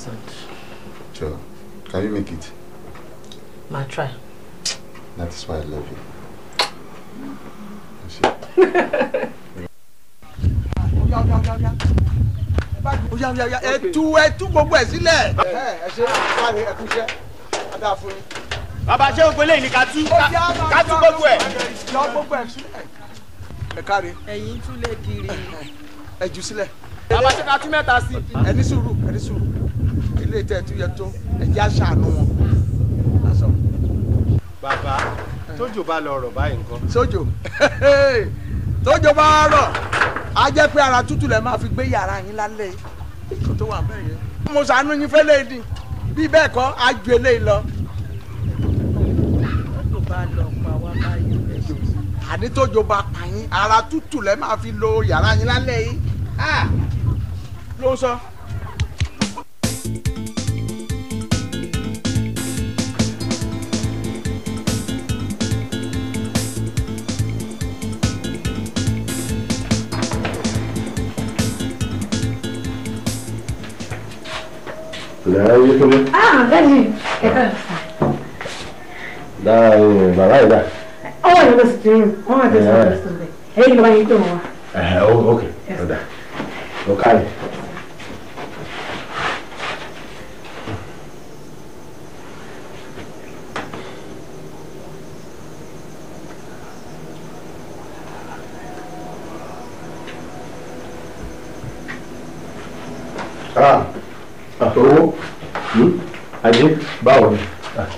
5,000. Sure. Can you make it? Ma try. That is why I love you. Ẹ tú gbogbo ẹ̀ sílẹ̀. Ẹ ṣe sáré ẹ kú iṣẹ́ adá fún yín. Bàbá ṣé o gbélé ní ká tú gbogbo ẹ̀. Yọ gbogbo ẹ̀ sílẹ̀. Ẹ káre. Ẹ̀yin tún lè kiri. Ẹ jù sílẹ̀. Bàbá ṣé ká tú mẹ́ta sí. Ẹ ní sùúrù, ẹ ní sùúrù. Ilé ìtẹ́ ẹ̀ tún yẹ tó, ẹ jẹ́ àṣàánú wọn. Bàbá tójò bá lọ rọ̀ báyìí nǹkan. Sójò tójò bá rọ̀ á jẹ́ pé ara tútù lẹ̀ máa fi gbé yàrá yín lálẹ́ kó tó wà bẹ́ẹ̀ yẹn. Mo ṣàánú yín fẹ́lẹ́ dín bí bẹ́ẹ̀ kọ́ á ju eléyìí lọ. Tójò bá lọ pa wá báyìí lẹ ṣe. Àní tójò bá pa yín ara tútù lẹ̀ máa fi lo yàrá yín lálẹ́ yìí ló ń sọ. Ah, Daddy. Bàbá yìí dà. Ọwọ́ ìlú lọ sí ti rún, wọ́n máa tẹ̀sán lọ sí ọ̀bẹ. Ẹ̀yìn ló bá yín tó wọn wá. Ok, ọ̀dà. Ó kárí. Ah, owó. Ajé, báwo ni?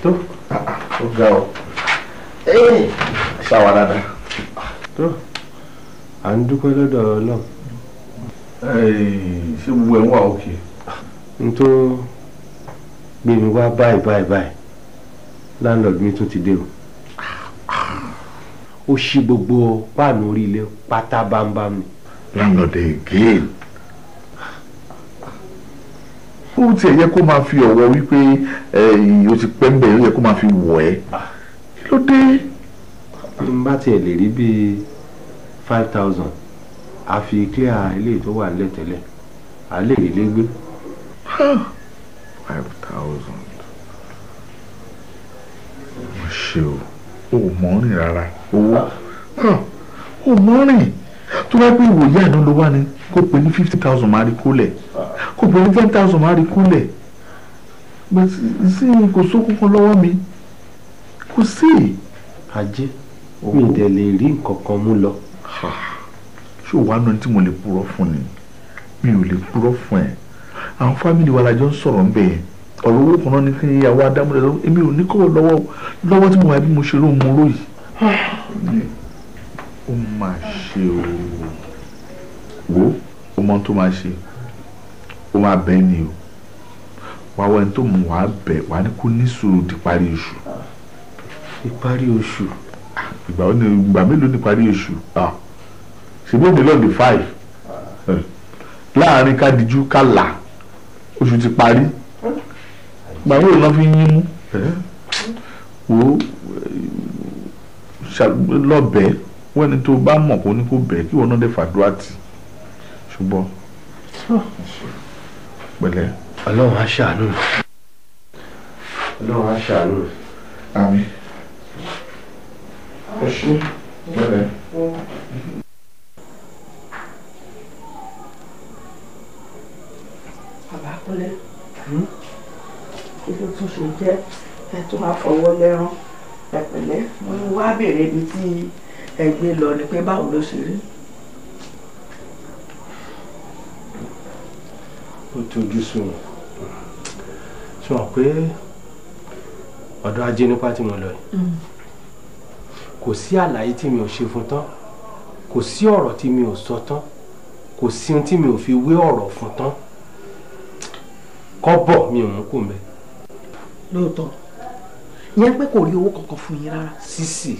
Tó, ó ga ọ. Ṣáwa dáadáa. Tó, à ń dúpẹ́ lọ́dọ̀ Ọlọ́run. Ṣé gbogbo ẹ̀ ń wà òkè? N tó gbé mi wá báyìí báyìí báyìí, landlord mi tún ti dé o. Ó ṣí gbogbo páànù orí ilé pátá bámbám ni. Landlord again. Ó tiẹ̀ yẹ kó máa fi ọ̀wọ́ wípé o ti pẹ́ ń bẹ̀, ó yẹ kó máa fi wọ̀ ẹ́. Kí ló dé? N bá tiẹ̀ lè rí bíi 5,000 a fi clear ilé tó wà nílẹ̀ tẹ́lẹ̀, a lè rí lé gbé. 5,000. Mo ṣe o, o ò mọ̀ rìn rárá. Owó o mọ̀ rìn. Tó bá pé ìwòye àná ló wà ní kó pè ní 50,000 máa rí kólẹ̀, kó pè ní 10,000 máa rí kólẹ̀. But sí kò sókun kan lọ́wọ́ mi, kò sí. Ajé, mi ì dẹ̀ lè rí nǹkan kan mú lọ. Ṣé o wàá nu ẹni tí mo lè purọ́ fún ni? Mi ò lè purọ́ fún ẹ. Àwọn fámìlì wa la jọ ń sọ̀rọ̀ ń bẹ̀ yẹn. Ọ̀rọ̀ owó kan náà ní kí ìyàwó Adámúlẹ̀ lọ́wọ́. Èmi ò ní kọ́wọ́ lọ́wọ́ lọ́wọ́ tí mo wà bí mo ṣe ló ń mú lóyìí. Ó máa ṣe o. Wo o mọ tó máa ṣe, ó máa bẹ́ẹ̀ ni o. Wàá wọ ẹni tó mú wàá bẹ̀ wàá ní kó ní sùúrù di parí oṣù. Ìparí oṣù? Ìgbà mélòó ni parí oṣù? Ṣèbí òní lọ́ọ̀dì 5 láàrin ká dijú ká là oṣù ti parí. Ìgbà mélòó náà fi ń yín mú? Wo lọ́bẹ̀ẹ́ wọ́n ẹni tó bá mọ̀ kó ní kó bẹ̀ kí wọ́n náà dé fàdúrà tì. Ṣùgbọ́n pẹ̀lẹ́. Ọlọ́run á ṣàánú. Ọlọ́run á ṣàánú. Àmín. Ẹ ṣé pẹ̀lẹ́. Bàbá Kúnlé, kí ló tún ṣe jẹ́ ẹ tó máa fọwọ́ lẹ́rán? Ẹ pẹ̀lẹ́, mo ní wá béèrè ibi tí ẹ gbé lọ ni pé báwo ló ṣe rí. Ó tójú sùn sọ pé ọ̀dọ̀ ajé nípa tí mo lọ yìí, kò sí àlàyé tí mi ò ṣe fún tán, kò sí ọ̀rọ̀ tí mi ò sọ tán, kò sí ohun tí mi ò fi wé ọ̀rọ̀ fún tán. Kọ́bọ̀ mi ò mú kù mẹ́. Lóòótọ́, ìyẹn pé kò rí owó kankan fún yín rárá. Sísì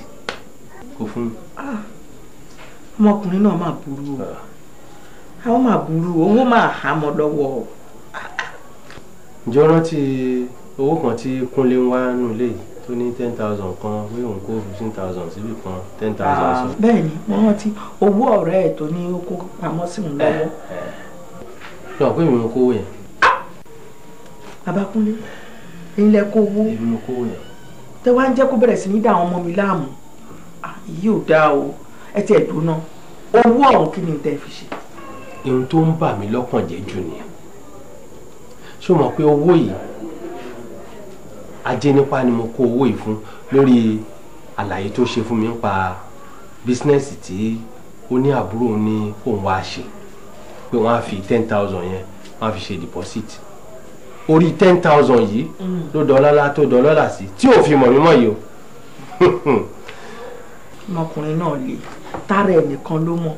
kò fún mi. Ọmọkùnrin náà máa burú o, àwọn máa burú o, owó máa há mọ́ lọ́wọ́ o. Ǹjẹ́ o rántí owó kan tí Kúnlé ń wá nù lé yìí tó ní 10,000 kan pé òun kó 15,000 síbì kan 10,000 sọ. Bẹ́ẹ̀ni, mo rántí owó ọ̀rẹ́ ẹ̀ tó ní ó kó pamọ́ sí òun lọ́wọ́. Lọ pé mi ò kówó yẹn. Bàbá Kúnlé, ẹ̀yin lẹ kó owó. Èmi mo kówó yẹn. Tẹ wá ń jẹ́ kó bẹ̀rẹ̀ sí ní dá àwọn ọmọ mi láàmú. Èyí ò dáa o, ẹ tiẹ̀ dùn náà. Owó ọ̀hún kí ni tẹ́ fi ṣe? Ohun tó ń bà mí lọ́kàn jẹ́ jù nìyẹn. Ṣé o mọ̀ pé owó yìí, ajé nípa ni mo kó owó yìí fún lórí àlàyé tó ṣe fún mi nípa bísínẹ́sì tí ó ní àbúrò ní kóun wá ṣe, pé wọ́n á fi 10,000 yẹn wọ́n á fi ṣe deposit. Orí 10,000 yìí ló dọ́lọ́lá tó dọ́lọ́lá sí tí ò fi mọ̀ mímọ́ yìí o. Ọmọkùnrin náà le, tara ẹnìkan ló mọ̀.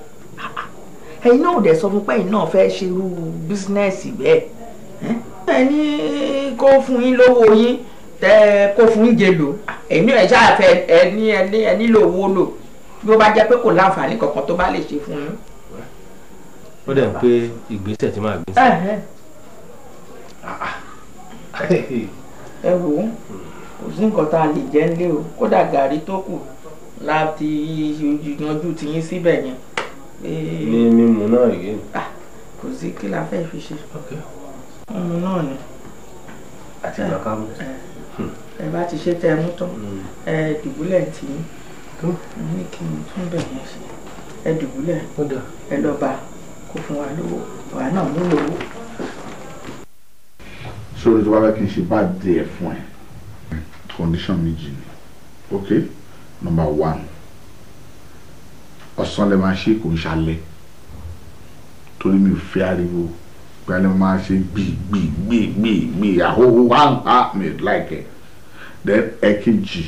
Ẹ̀yin náà ò dẹ̀ sọ fún pé ẹ̀yin náà fẹ́ ṣerú bísínẹ́sì bẹ́ẹ̀. Ẹ ní kó fún yín lówó yín, tẹ kó fún yín jẹ lò. Ẹ̀yin náà ẹ ṣáà fẹ́ ẹ ní ẹ ní ẹ nílò owó lò. Bí ó bá jẹ́ pé kò láǹfààní kankan tó bá lè ṣe fún yín. Ó dẹ̀ ń pé ìgbésẹ̀ tí màá gbé sí. Ẹ wò ó, kò sí nǹkan tá a lè jẹ nílé o, kódà gàrí tó kù láti yanjú tiyín síbẹ̀ yẹn. Ní mímu náà yìí. Kò sí kí la fẹ́ fi ṣe. Mímu náà ni. Àti ìgbà mú. Ẹ bá ti ṣe tẹ ẹ mú tán, ẹ dùbúlẹ̀ tì í. Ní kí n tún bẹ̀ yẹn ṣe. Ẹ dùbúlẹ̀, ẹ lọ bá kó fún wa lówó, àwa náà nílò owó. Sórí tó bá fẹ́ kí n ṣe bá dé ẹ̀ fún ẹ, condition méjì ni. Ok, number one, ọ̀sán lẹ máa ṣe, kò ń ṣalẹ̀, torí mi ò fẹ́ ariwo pé alẹ́ máa ṣe gbì gbì gbì gbì gbì àhóhó wá ń ha mi láìkẹ́. Then ẹ̀kejì,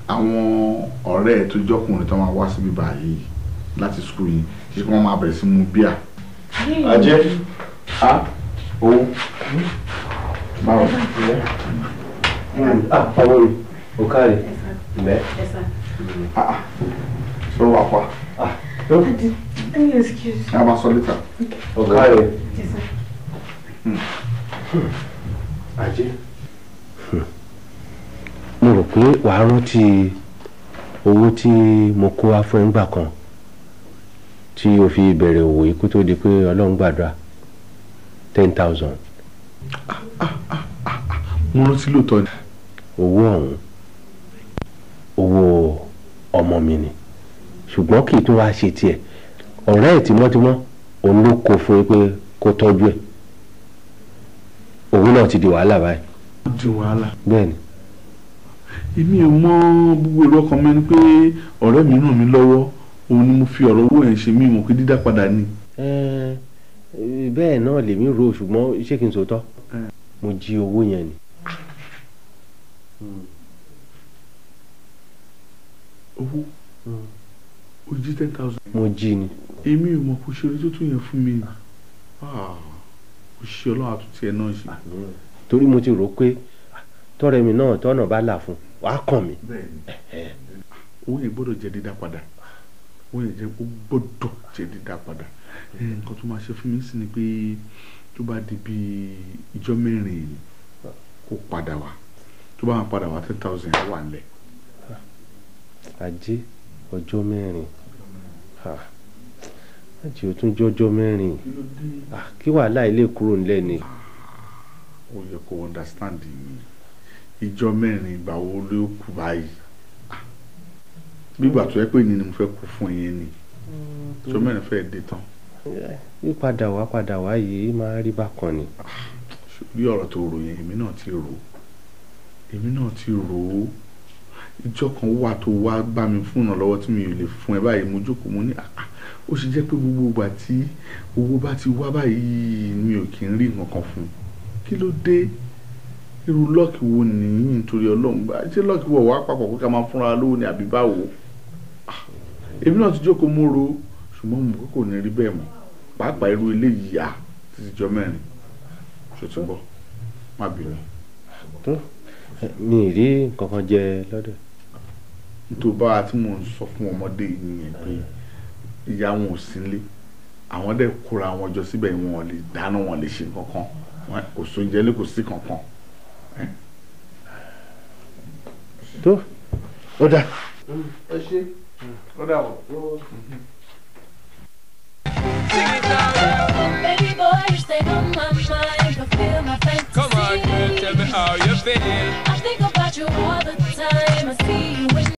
àwọn ọ̀rẹ́ ẹ̀ tó jọ́kùnrin tó máa wá síbí báyìí láti school yìí, kí wọ́n máa bẹ̀rẹ̀ sí mu bíà. Ajé, a owó báwo. Ọmọ mi, o káre. Ǹlẹ́. Ṣé o wà pa? Excuse. A máa sọ later. O káre. Ajé. Mo rò pé wàá rántí owó tí mo kó wá fún ẹ ńgbà kan tí o fi bẹ̀rẹ̀ òwò yìí kó tó di pé Ọlọ́run gbàdúrà 10,000. Mo rántí lóòótọ́ ni. Owó ọ̀hún owó ọmọ mi ni, ṣùgbọ́n kì í tún wáá ṣe tiẹ̀. Ọ̀rẹ́ ẹ̀ tímọ́tímọ́ òun ló kó fún yín pé kó tọ́jú ẹ̀. Òun náà ti di wàhálà báyìí. Ó di wàhálà. Bẹ́ẹ̀ni. Èmi ò mọ gbogbo èrò ọkàn mi ni pé ọ̀rẹ́ mi ràn mí lọ́wọ́, òun ni mo fi ọ̀rọ̀ owó ẹ̀ ṣe mí mọ̀ pé dídá padà ni. Bẹ́ẹ̀ náà lèmi rò, ṣùgbọ́n ṣé kí n sòótọ́? Mo jí owó yẹn ni. Owó? O jí 10,000. Mo jí ni. Èmi ò mọ̀ kó ṣe orí tó tún yẹn fún mi. Ó ṣe Ọlọ́run àtúntì ẹ̀ náà ṣe. Torí mo ti rò pé tọ́rẹ́ mi náà tọ́nà bá là fún wàá kàn mí. Owó yẹn gbọ́dọ̀ jẹ́ dídá padà. Owó yẹn jẹ́ ó gbọ́dọ̀ jẹ́ dídá padà. Nǹkan tó máa ṣe fún mi sì ni pé tó bá di bí ìjọ́ mẹ́rin kó padà wá. Tó bá máa padà wá 10,000 wà nílẹ̀. Ajé, ọjọ́ mẹ́rin. Ajé, o tún jọjọ́ mẹ́rin. Kí wàhálà ilé kúrò nílẹ̀ ni. Ó yẹ kó understand mi. Ìjọ́ mẹ́rin ìgbà wo ló kù báyìí? Bí ìgbà tó yẹ pé ní ni mo fẹ́ kú fún yín ni. Ìjọ́ mẹ́rin fẹ́ dé tán. Padà wá padà wá yìí máa rí bákan ni. Bí ọ̀rọ̀ tó rò yẹn, èmi náà ti rò. Èmi náà ti rò ó. Ìjọ́ kan wà tó wá bá mi fún ìrànlọ́wọ́ tí mi ò lè fún ẹ báyìí, mo jókòó mo ní àá. Ó sì jẹ́ pé gbogbo ìgbà tí owó bá ti wá báyìí mi ò kí ń rí nǹkan kan fún un. Kí ló dé? Irú lọ́ọ̀kì wo nìyí nítorí Ọlọ́run? Ṣé lọ́ọ̀kì wọ̀ wá papọ̀ pé ká máa fúnra lówó ni àbí báwo? Èmi náà ti jókòó mo ro, ṣùgbọ́n mo kò ní rí bẹ́ẹ̀ mọ́. Pàápàá irú eléyìí à títí jọ mẹ́rin. Ṣé o ti gbọ́? Má bínú. Mi ì rí nǹkan kan jẹ lọ́dọ̀. Nítorí báwa tí mò ń sọ fún ọmọdé yìí nìyẹn pé ìyá wọn ò sí nílé, àwọn dẹ̀ kóra wọn jọ síbẹ̀, wọn ò lè dáná, wọn ò lè ṣe nǹkan kan, kò sóúnjẹ lé, kò sí kankan. Tó ó dà. Ẹ ṣé, ó dà wọ̀. Baby boy, you stay on my mind. I feel my fantasy. how you feel. I think about you all the time. I see you when